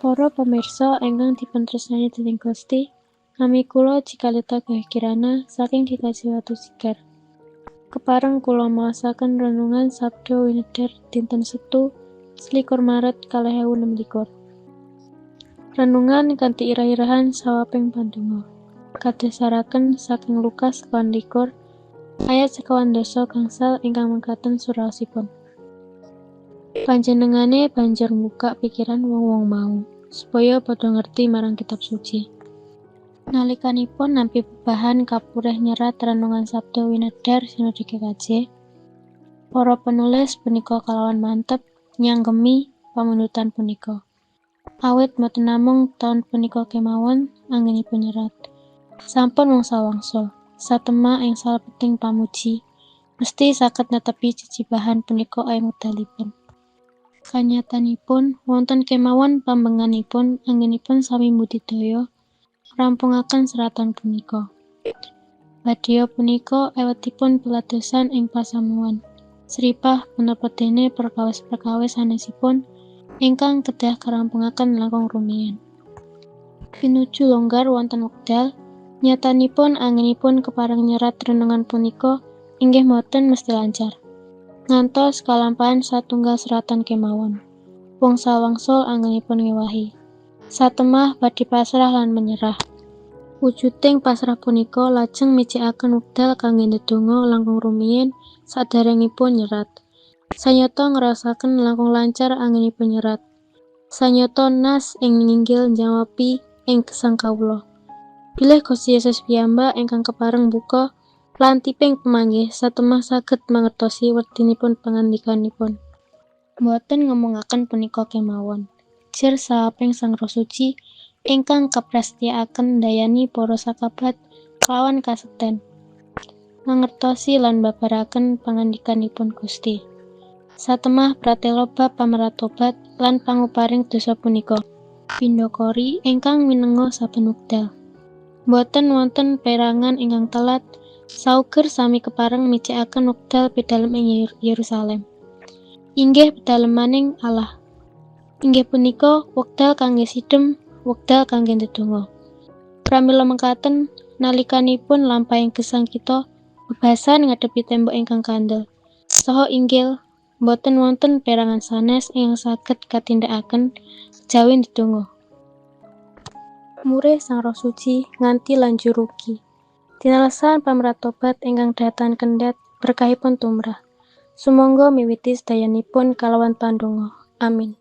Para pamirsa ingkang dipuntresnani dening Gusti, nami kula Cikalita Kirana saking GKJ Watu Sigar. Kepareng kula maosaken renungan Sabda Winedhar dinten Setu, 21 Maret 2026. Renungan kanthi irah-irahan sawaping pandonga. Kadhasaraken saking Lukas 21 ayat 25 gangsal ingkang mekaten suraosipun. Panjenengane banjur mbukak pikiran wong-wong mau supaya padha ngerti marang kitab suci. Nalikanipun nampi bebahan kapurih nyerat renungan Sabda Winedhar Sinode GKJ, para penulis punika kalawan mantep nyanggemi pamundutan punika. Awit boten namung taun punika kemawon anggenipun nyerat. Sampun wangsul-wangsul, satemah ing salebeting pamuji, mesti saged netepi jejibahan punika ing wekdalipun. Kanyatanipun wonten kemawon pambenganipun anggenipun sami mbudidaya ngrampungaken seratan punika. Badya punika ewetipun peladosan ing pasamuan. Sripah punapa dene perkawis-perkawis sanesipun ingkang kedah karampungaken langkung rumiyin. Pinuju longgar wonten wekdal, nyatanipun anggenipun kepareng nyerat renungan punika inggih boten mesti lancar. Ngantos kalampahan satunggal seratan kemawon. Wangsul-wangsul anggenipun ngewahi. Satemah badhe pasrah lan menyerah. Wujuding pasrah punika lajeng micikaken wekdal kangge ndedonga langkung rumiyin saderengipun nyerat. Sanyata ngraosaken langkung lancar anggenipun nyerat. Sanyata nas ing nginggil njawapi ing gesang kawula. Bilih Gusti Yesus piyambak ingkang kepareng mbuka lan tiping pemanggih satemah saged mangertosi werdinipun pangandikanipun. Boten ngomongaken punika kemawon. Jer sawaping Sang Roh Suci ingkang kaprasetyakaken ndayani para sakabat kelawan kasekten mangertosi lan mbabaraken pangandikanipun Gusti. Satemah pratela bab pamratobat lan panguparing dosa punika pindhakori ingkang minenga saben wekdal. Boten wonten perangan ingkang telat, sauger sami kepareng micikaken wekdal pidalem ing Yerusalem. Inggih pedalemaning Allah. Inggih punika wekdal kangge sidhem, wekdal kangge ndedonga. Pramila mekaten nalikanipun lampahing gesang kita bebasan ngadepi tembok ingkang kandel. Saha inggil boten wonten perangan sanes ingkang saged katindakaken kejawi ndedonga. Murih Sang Roh Suci nganti lanjur rugi. Tinalesan pamratobat ingkang datan kendhat berkahipun tumrah. Sumangga miwiti sedayanipun kalawan pandonga. Amin.